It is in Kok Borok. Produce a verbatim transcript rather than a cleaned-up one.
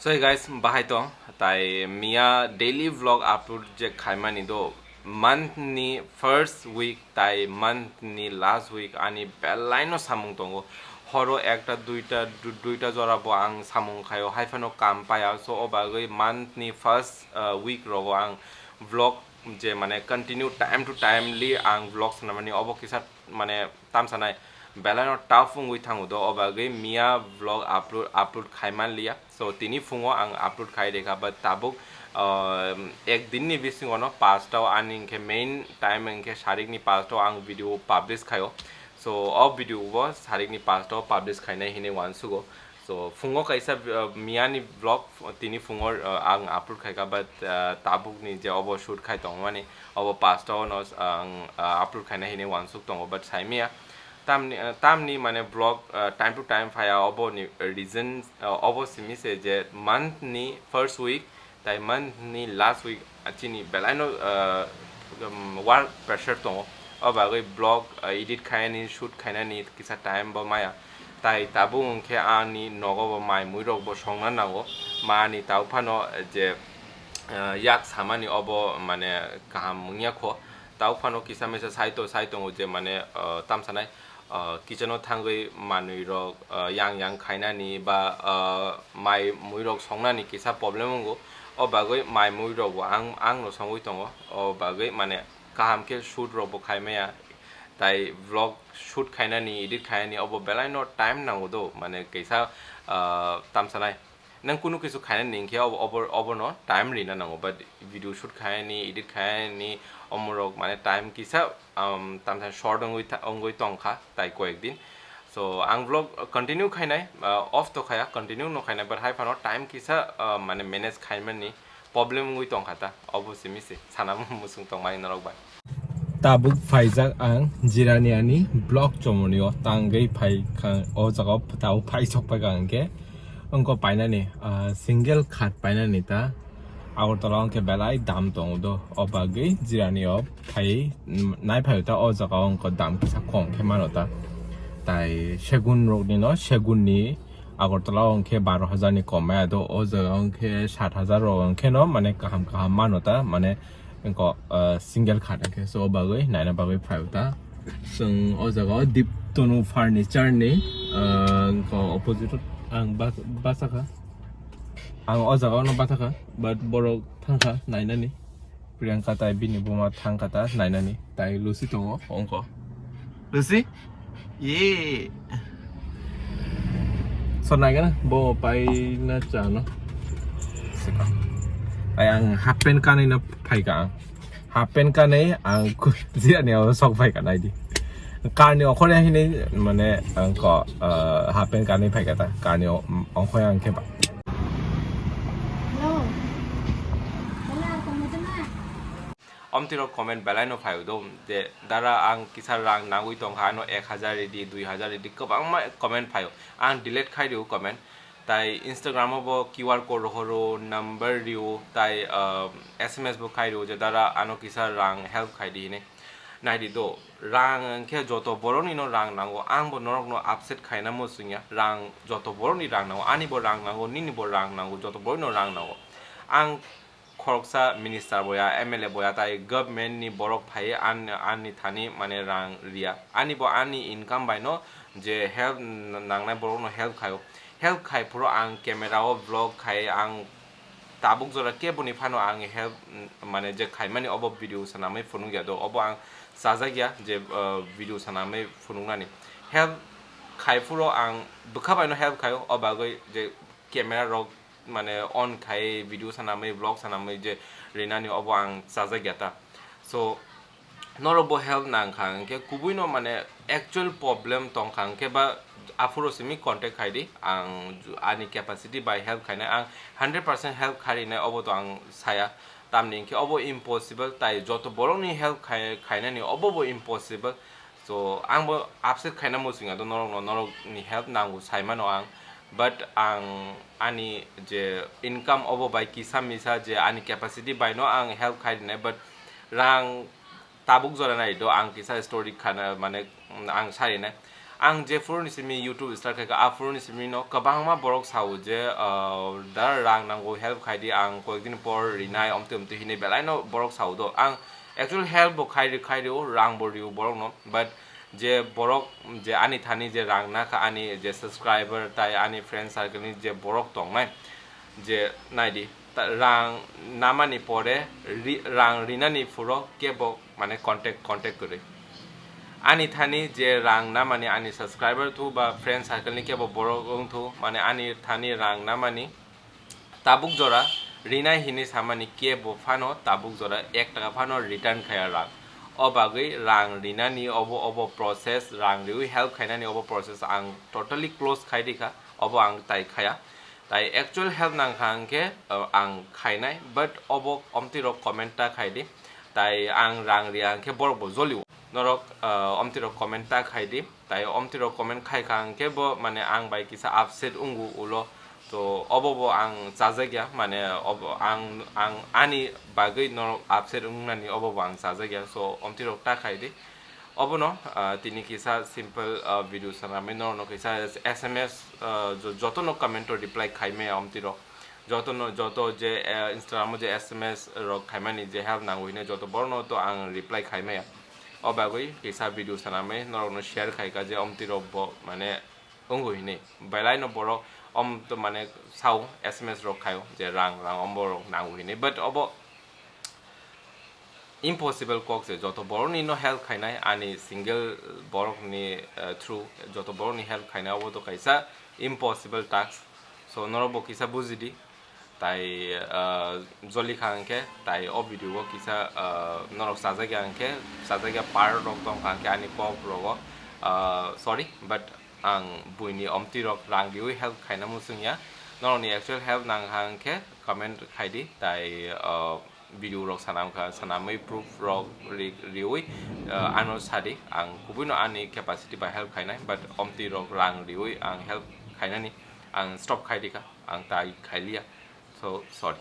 So hey guys, bahai tong, tai miya daily vlog upload je khaimani do, month ni first week tai month ni last week ani belai no samung tongo. Horo ekta duita, du-, duita jora bo ang samung khaio, hai phano kam paya. So o bagwi month ni first, uh, week rogo ang vlog je mane continue time to timely ang vlog sanamani obo kisa mane tamsanai belai no tough wngwi thango do, o bagwi miya vlog upload, upload khai manliya. So tini phungo ang upload khai rekha, but tabuk, ah, ek din ni bisingo no pasta o ani hwnkhe main time hwnkhe sarik ni pasta o ang video publish khaio. So o video bo sarik ni pasta o publish khainai hinwi uansugo. So phungo kaisa, ah, miya ni vlog tini phungo, ah, ang upload khaikha, but, ah, tabuk ni je obo shoot khai tongmani obo pasta o no ang, ah, upload khainai hinwi uansuk tongo, but saimiya. Tamni, ah, tamni mane vlog, ah, time to time phaya, obo ni reason, ah, obo simi se je month ni first week tai month ni last week, ah, chini belai no, ah, um, work pressure tongo. O bagwi vlog, ah, edit khainani, shoot khainani kisa time bo maya. Tai tabuk hwnkhe ani nogo bo mai mui rok bo songna nango. Mani tabuk phano je, ah, yak samani obo mane kaham wngya kho. Tabuk phano kisa misa sai to-, sai tongo je mane, ah, tamsanai, ah, kitchen o thangwi manwi rok, ah, yang yang khainani ba, ah, mai mui rok songnani kisa problem wngo. O bagwi mai mui rok bo ang, ang no songwi tongo. O bagwi mane kaham khe shoot rok bo khai maya. Tai vlog shoot khainani, edit khainani obo belai no time nango do. Mane kisa, ah, tamsanai. Nang kunu kisu khainani hwnkhe obo, obo, obono time rina nango, but video shoot khainani, edit khainani, omorok mane time kisa, um, tamsa short wngwi tha-, wngwi tongkha tai koyek din. So ang vlog continue khainai, uh, off to khaya, continue no khainai, but hai phano time kisa, uh, mane manage khaimani problem wngwi tongkha ta, obo simi se sana musung tongmani norok bai. Tabuk phaijak ang Jirani ani vlog chomoni o tangwi phai kha, o jaga o tabuk phai sok pai kha hwnkhe wngkha painani, ah, single khat painani ta Agartala o hwnkhe belai dam tongo do, o bagwi Jirani o phai, mm, nai phai ta o jaga o wngkha dam kisa kom khe mano ta, tai segun rok ni no segun ni Agartala o hwnkhe baro hajar ni kom maya do, o jaga o hwnkhe sat hajar rok hwnkhe no mane kaham kaham mano ta mane. Wngkha, ah, single khat hwnkhe, so, o bagwi naina bagwi phai ta. Chwng o jaga o Diptonu furniture ni, ah, wngkha opposite o ang bas-, basa kha. Ang o jaga o no basa kha, but borok thang kha nainani. Priyanka tai bini buma thang kha ta nainani. Tai Lucy tongo, ongkho. Lucy? Ye. So naigana bo pai na chano. Sika. Ai ang half pant kanwi na phaika ang. Half pant kanwi ang ku-, Jirani o sok phaika naidi. Car ni okhore hini mane ang ko, ah, half pant kanwi phaika ta. Car ni o-, okhore ang khe ba. Hello. Hello, kamu tengah? Omtwi rok comment belai no phaio do, je dara ang kisa rang nangwi tongkha, ano ek hajar ridi, dui hajar ridi, kwbangma comment phaio. Ang delete khai rio comment. Tai Instagram o bo Q R code rohoro, number rio, tai, ah, S M S bo khai rio, je dara ano kisa rang help khai di hinwi. Nai di do, rang hwnkhe joto borok ni no rang nango, ang bo norok no upset khaina muchungya, rang joto borok ni rang nango, ani bo rang nango, nini bo rang nango, joto borok no rang nango. Ang khoroksa minister bo ya, M L A bo ya, tai government ni borok phai an-, ani thani mane rang riya. Ani bo ani income bai no je help n-, nangnai borok no help khaio. Help khai phuru ang camera o vlog khai ang tabuk jora kebo ni phano ang help, mm, mane je khaimani obo video sanamwi phunukya do, obo ang chajak ya je, uh, video sanamwi phunuknani. Help khai phuru ang bwkha bai no help khaio, o bagwi je camera rok mane on khai video sanamwi, vlog sanamwi je rinani obo ang chajak ya ta. So norok bo help nang kha hwnkhe kubui no mane actual problem tong kha hwnkhe ba aphuru simi contact khai di, ang ju-, ani capacity bai help khainai, ang hundred percent help khai rinai obo to ang saya, tamni hwnkhe obo impossible, tai joto borok ni help khai-, khainani obo bo impossible. So ang bo upset khaina muchungya do norok no, norok ni help nango sai mano ang, but ang ani je income obo bai kisa misa je ani capacity bai no ang help khai rinai, but rang tabuk jora nai do ang kisa story khana mane ang sai rinai. ang je phuru ni simi YouTube start khaikha, a phuru ni simi no kwbangma borok sao je, ah, da rang nango, help khai di, ang koyekdin por rinai, omtwi omtwi hinwi belai no borok sao do. Ang actual help bo khai ri, khai rio, rang bo rio borok no, but je borok je ani thani je rang nakha, ani je subscriber tai ani friend circle ni je borok tongnai, je naidi, ta-, rang namani pore ri-, rang rinani phuro kebo mane contact, contact kwrwi. Ani thani je rang namani ani subscriber thu ba friend circle ni kebo borok wng thu, mane ani thani rang namani tabuk jora rinai hinwi samani kebo phano tabuk jora ek taka phano return khaya rang. O bagwi rang rinani obo, obo process, rang riwi help khainani obo process ang totally close khai rikha, obo ang tai khaya. Tai actual help nangkha hwnkhe, uh, ang khainai, but obo omtwi rok comment ta khai di. Tai ang rang riya hwnkhe borok bo jolio. Norok, uh, omtwi rok comment ta khai di. Tai omtwi rok comment khai kha hwnkhe bo mane ang bai kisa upset wngo ulo. To obo bo ang chajak ya, mane obo ang, ang ani bagwi norok upset wngnani obo bo ang chajak ya. So omtwi rok ta khai di. Obono, ah, tini kisa simple, ah, video sanamwi norokno kisa S M S, ah, jo-, jotono comment o reply khaimaya omtwi rok. Jotono, joto je, eh, Instagram o je S M S rok khaimani je help nango hine joto borokno to ang reply khaimaya. O bagwi kisa video sanamwi norokno share khaika je omtwi rok bo mane wngo hine. Belai no borok om to mane sao S M S rok khaio je rang, rang om borok nango hine. But obo impossible kok se, joto borokni no help khainai, ani single borokni, eh, through joto borokni help khainai, obo to kaisa impossible task. So norok bo kisa buji di. Tai, eh, joli kha hwnkhe, tai o video o kisa, eh, norok chajak ya hwnkhe, chajak ya part rok tong kha hwnkhe ani kok rogo, eh, sorry, but ang buini omtwi rok rang riwi help khaina muchung ya. Norokni actual help nang kha hwnkhe comment khai di, tai, eh, video rok sanam kha, sanamwi proof rok ri-, riwi, eh, ano sadi, ang kubuino ani capacity bai help khainai, but omtwi rok rang riwi ang help khainani ang stop khai di kha, ang tai khailiya. So, sorry.